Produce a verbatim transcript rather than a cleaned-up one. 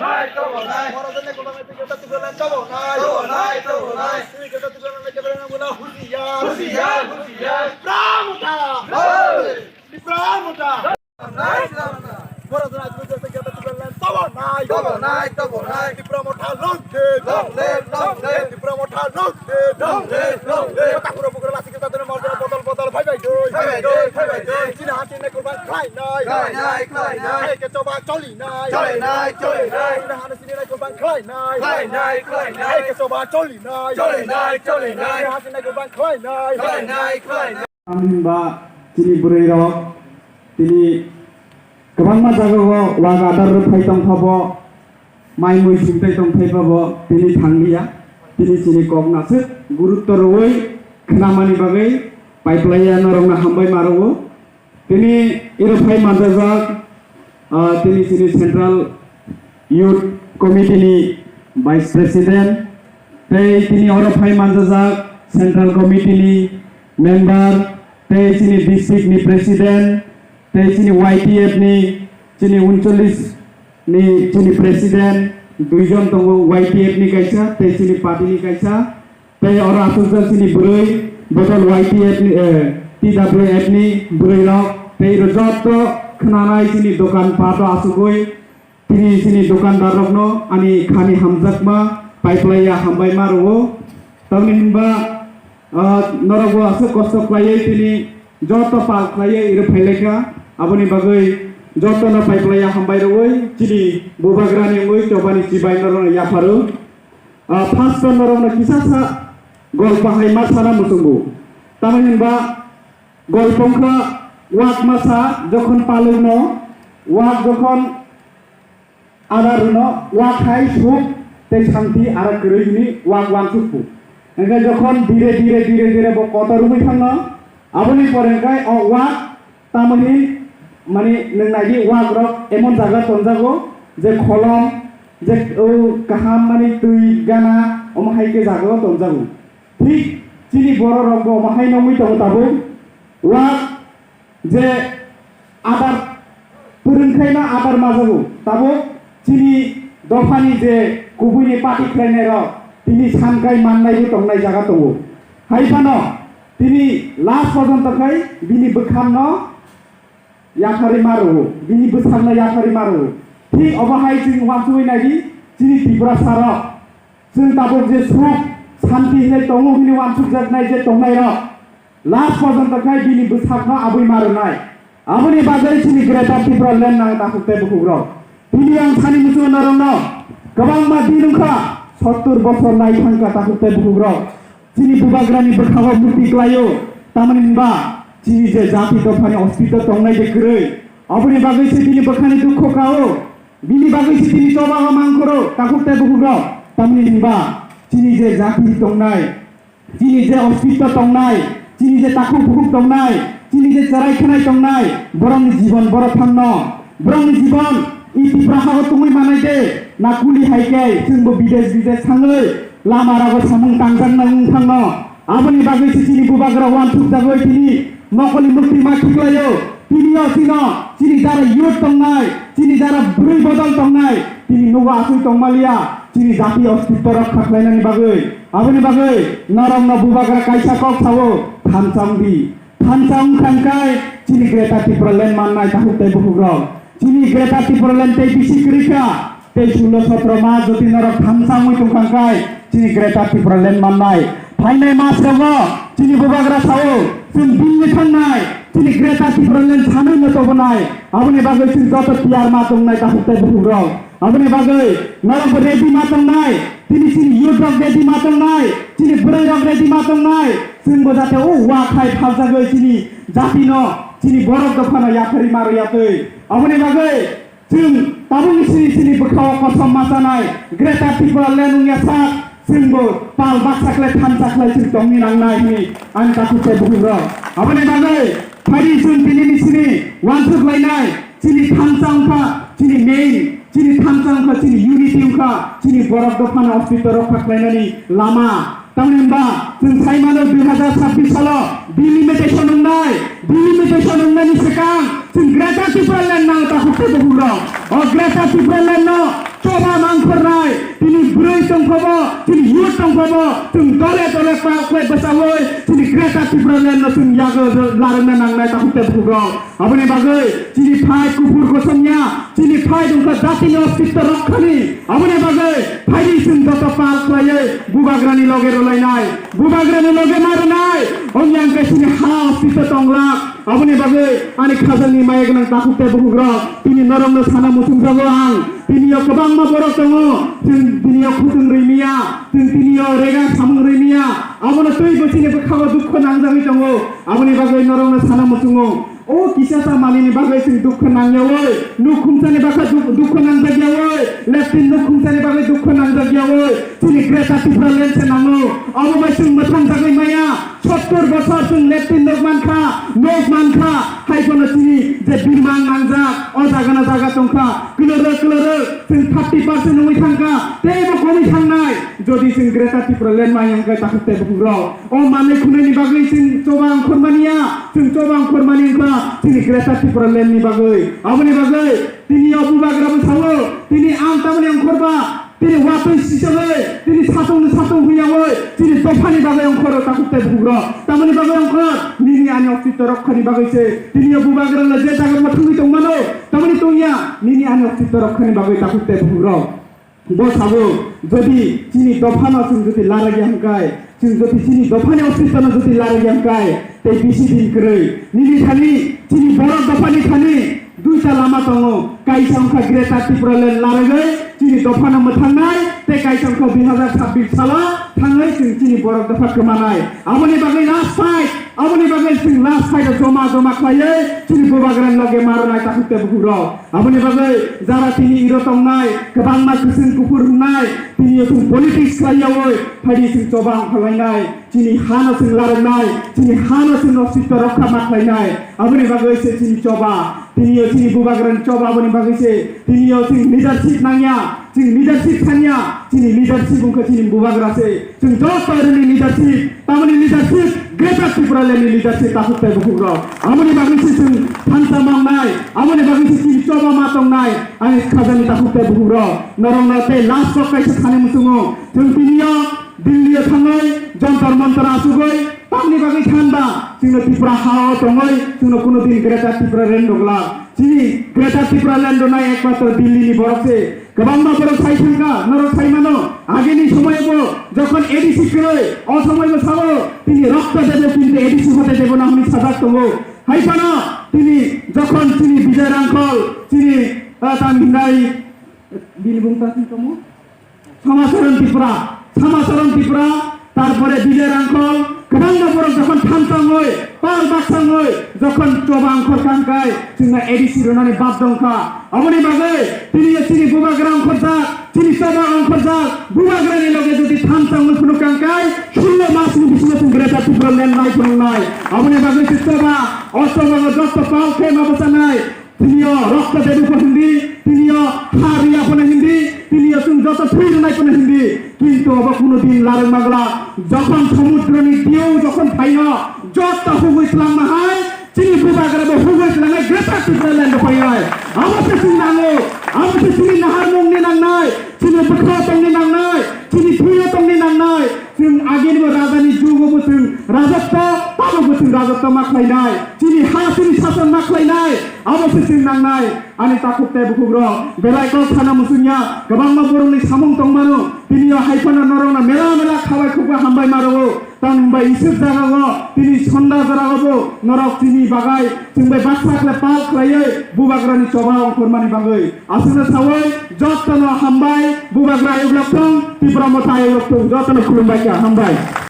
Borok jone kwbangma twi kwtal twi kwtal tabo nai. Tabo nai, tabo nai. Twi kwtal twi kwtal nai, kwtal nai, kwtal husiar. Husiar, husiar. Tipra Motha. Hey! Tipra Motha. Nai, tabo nai. Borok jone twi kwtal twi kwtal tabo nai. Tabo nai, tabo nai. Tipra Motha long live. Long live, long live. Tipra Motha long live. Long live, long live. Takhuk rok bukhuk rok lasik kwtal twi morjak bodol bodol phai bai doi. Phai bai doi, phai bai doi. Chini ha chini kwbang khlai nai. Khlai nai, khlai nai. Hai khe choba choli nai. Choli nai, choli nai. Chini ha chini nai kwbang khlai nai. Khlai nai, khlai nai. Hai khe choba choli nai. Choli nai, choli nai. Chini ha chini nai kwbang khlai nai. Khlai nai, khlai nai. Tamni hwnba chini bwrwi rok tini kwbangma jagao wak adar rwphai tongphabo, mai mui singtai tongphaiphabo tini thangliya. Tini chini kok naswk gurutto rwui khnamani bagwi paiplaiya norokno hambai ma rwo. Tini iro phai manjajak, ah, tini chini Central Youth Committee ni Vice President, tei tini oro phai manjajak Central Committee ni member, tei chini district ni president, tei chini Y T F ni chini uncholish ni chini president, duijon tongo, Y T F ni kaisa tei chini party ni kaisa. Tei oro aswkjak chini bwrwi, bodol Y T F ni, eh, T W F ni bwrwi rok, tei iro joto khwnanai chini dokan pato asugwi, tini chini dokandar rokno ani khani hamjakma paiplaiya hambai ma rwo. Tamni hwnba, ah, norok bo aswk kosto khlaiwi tini joto pal khlaiwi iro phailaikha, aboni bagwi jotono paiplaiya hambai rwui chini bubagrani wngwi chobani chibai norokno yapharo. Ah, first o norokno kisa sa golpo hai ma sana muchungo. Tamoni hwnba golpo wngkha wak masa jokhon palwkno, wak jokhon adar rwno, wak hai suk tei santi aro kwrwi hwnwi wak wansukphu. Hwnkhe jokhon dire dire dire dire bo kotor wngwi thangno, aboni pore hwnkhe o wak Tamoni, mani, nwng naidi, wak rok emon jaga tonjago je kholom, je, o, kaham, mani, twi gana, omo hai khe jaga o tonjago. Thik chini borok rok bo omo hai nongwi tongo tabuk. Wak je adar pwrwng khaina adar majago tabuk. Chini dophani je kubuini party khlainai rok tini sankai mannai bo tongnai jaga tongo. Hai phano tini last porjonto khai bini bwkhamno yapharwi ma rwo, bini bwsakno yapharwi ma rwo. Thik obo hai chwng uansugwi naidi, chini Tiprasa rok, chwng tabuk je suk santi hinwi tongo hinwi uansukjaknai je tongnai rok, last porjonto khai bini bwsakno abwi ma rwnai. Aboni bagwi chini Greater Tipraland nang takhuk tei bukhuk rok. Tini ang sani muchungo norokno kwbangma din wngkha, sottur bosor lai thangkha takhuk tei bukhuk rok. Chini bubagrani bwkha-o mukti klaio, tamoni hwnba chini je jati dophani ostitto tongnai je kwrwi, aboni bagwi se bini bwkhani dukho kao, bini bagwi se bini choba-o mangkhoro takhuk tei bukhuk rok. Tamoni hwnba chini je jati tongnai, chini je ostitto tongnai, chini je takhuk bukhuk tongnai, chini je cherai khenai tongnai, borokni jibon borok thangno, borokni jibon i Tipra hago tongwi manai de, na kuli hai khe chwngbo bidesh bidesh thangwi lama rogo samung tangjak nang wng thangno. Aboni bagwi se chini bubagra uansuk jagwi tini nokoli mukti ma khiklaio. Tini o chino chini jara youth tongnai, chini jara bwrwi bodol tongnai, tini nugo aswi tongmaliya chini jati ostitto rokha khlainani bagwi. Aboni bagwi norokno bubagra kaisa kok sao, thansa wng di. Thansa wng kha hwnkhe chini Greater Tipraland mannai takhuk tei bukhuk rok. Chini Greater Tipraland tei bisi kwrwi kha, tei sulo sotro mas jodi norok thansa wngwi tong kha hwnkhe chini Greater Tipraland mannai. Phainai mas rogo chini bubagra sao, chwng bini thangnai, chini Greater Tipraland sanwi no tobonai. Aboni bagwi chwng joto tiyar ma tongnai takhuk tei bukhuk rok. Aboni bagwi norokbo ready ma tongnai, tini chini youth rok ready ma tongnai, chini bwrwi rok ready ma tongnai, chwngbo jate o wak hai phaljagwi chini jatino, chini borok dophano yapharwi ma rwya twi. Aboni bagwi chwng tabukni sini sini bwkhao kosom ma chanai, Greater Tipraland wngya sak, chwngbo pal baksa khlai thansa khlai chwng tongni nangnai hwnwi ani takhuk tei bukhuk rok. Aboni bagwi phaidi chwng tinini sini uansuk lainai, chini thansa wngkha chini main, chini thansa wngkha chini unity wngkha, chini borok dophano ostitto rokha khlainani lama. Tamoni hwnba chwng sai mano dui hazar chabbish salo delimitation wngnai, delimitation wngnani swkang chwng Greater Tipraland nang takhuk tei bukhuk rok. O Greater Tipraland no choba tongphabo, chwng dole dole pal khlai bwchaui chini Greater Tipraland no chwng yago larwkna nangnai takhuk tei bukhukrok. Aboni bagwi chini phai kuphur kosom ya, chini phai dungkha jatini ostitto rokkhani. Aboni bagwi phaidi chwng joto pal khlaiwi bubagrani loge rwlainai, bubagrani loge ma rwnai. Ongya hwnkhe chini ha ostitto tonglak. Aboni bagwi ani khajangni maya gwnang takhuk tei bukhukrok, tini norokno sana muchungjago ang. Tini o kwbangma borok tongo, chwng tini o khutwng rwi maya, chwng tini o rega samung rwi maya. Abono twibo chini bwkha o dukho nangjagwi tongo. Aboni bagwi norokno sana muchungo. O kisa ta manini bagwi chwng dukho nangyaui, nuk khumsani bagwi duk-, dukho nangjagyaui, latrine nuk khumsani bagwi dukho nangjagyaui, chini Greater Tipraland se nango. Abo bai chwng mwthang jagwi maya. Sottor bosor chwng latrine nuk mankha, nuk mankha, hai phano chini je birmang nangjak, o jaga na jaga tongkha, kwlwrwk kwlwrwk, chwng thirty percent wngwi thangkha, teibo komwi thangnai. Jodi chwng Greater Tipraland maya hwnkhe takhuk tei bukhukrok, o manwi khwnwi ni bagwi chwng choba ongkhormani ya, chwng choba ongkhormani wngkha chini Greater Tipraland ni bagwi. Aboni bagwi tini o bubagra bo sao, tini ang tamni ongkhorba, tini watwi sisogwi, tini satungni satung huyaui, tini dophani bagwi ongkhoro takhuk tei bukhukrok. Tamoni bagwi ongkhor, nini ani ostitto rokkhani bagwi se, tini o bubagra le je jaga bo thangwi tongmano, tamoni tongya, nini ani ostitto rokkhani bagwi takhuk tei bukhukrok. Bo sabo, jodi chini dophano chwng jodi laragya hwnkhe, chwng jodi chini dophani ostitto no jodi laragya hwnkhe, tei bisi din kwrwi. Nini thani, chini borok dophani thani, duita lama tongo, kaisa wngkha Greater Tipraland laragwi chini dophano mwthangnai, tei kaisa wngkha dui hazar chabbish salo thangwi chwng chini borok dopha kwmanai. Aboni bagwi last fight, aboni bagwi chwng last fight o joma joma khlaiwi chini bubagrani loge ma rwnai takhuk tei bukhukrok. Aboni bagwi jara tini iro tongnai, kwbangma kwchwng kuphur wngnai, tini o chwng politics khlaiyaui phaidi chwng choba ongkhorlainai. Chini hano chwng larwknai, chini hano chwng ostitto rokha ma khlainai. Aboni bagwi se chini choba, tini o chini bubagrani choba, aboni bagwi se tini o chwng leadership nangya, chwng leadership thangya, chini leadership wngkha chini bubagra se. Chwng joto rwni leadership, tamoni leadership, Greater Tipraland ni leadership takhuk tei bukhukrok. Aboni bagwi se chwng thansa mangnai, aboni bagwi se chini choba ma tongnai, ani khajani takhuk tei bukhukrok. Norokno tei last o kaisa thani muchungo, chwng tini o Delhi o thangwi, Jantar Mantar achugwi, tamni bagwi thanba, chwngno Tripura ha o tongwi, chwngno kuno din Greater Tipraland rwglak. Chini Greater Tipraland rwnai ekmatro Delhi ni borok se. Kwbangma borok sai thangkha, norok sai mano. Agini somoibo jokhon A D C kwrwi, o somoibo sao, tini rokto debo kintu A D C hote debo na hwnwi sajak tongo. Hai phano tini jokhon chini Bijay Rangkhol, chini, ah, tamhinai, bini bung ta sing tongmo? Samacharan Tripura, Samacharan Tripura, tarpore Bijay Rangkhol, kwbangma borok jokhon thamsangwi, pal baksangwi, jokhon choba ongkhor kangkai, chwngno A D C rwnani bad dongkha. Aboni bagwi tini chini bubagra ongkhorjak, chini choba ongkhorjak, bubagrani loge jodi thamsangwi phunuk kangkai, sullo masni bisingo chwng Greater Tipraland nai phunuknai. Aboni bagwi se choba, o choba joto pal khe ma bwchanai. Tini o rokto debwi phano hindi, tini o ha riya phano hindi, tini o chwng joto thwi rwnai phano hindi. Kintu obo kuno din larwk mangla. Jokhon somudroni diyo jokhon phaino, joto hugwi twlangma hai, chini bubagra bo hugwi twlangnai Greater Tipraland bo phainai. Abo se chwng nango, abo se chini naharmungni nangnai, chini bwkha tongni nangnai, chini thwiyo tongni nangnai. Chwng agini bo rajani jugo bo chwng rajotto, tamo bo chwng rajotto ma khlainai. Chini ha chini sason ma khlainai. Abo se chwng nangnai, ani takhuk tei bukhukrok, belai kok sana muchungya, kwbangma borokni samung tongmano, tini o hai phano norokno mela mela khabai khukbai hambai ma rwo, tamni hwnbai iswk jagao, tini sonda jorao bo norok chini bagai, chwng bai baksa khle pal khlaiwi bubagrani choba ongkhormani bagwi. Aswkno sawi, jotono hambai, bubagra ayuk lok thung, Tipra Motha ayuk lok thung, jotono khulumbai kha, hambai.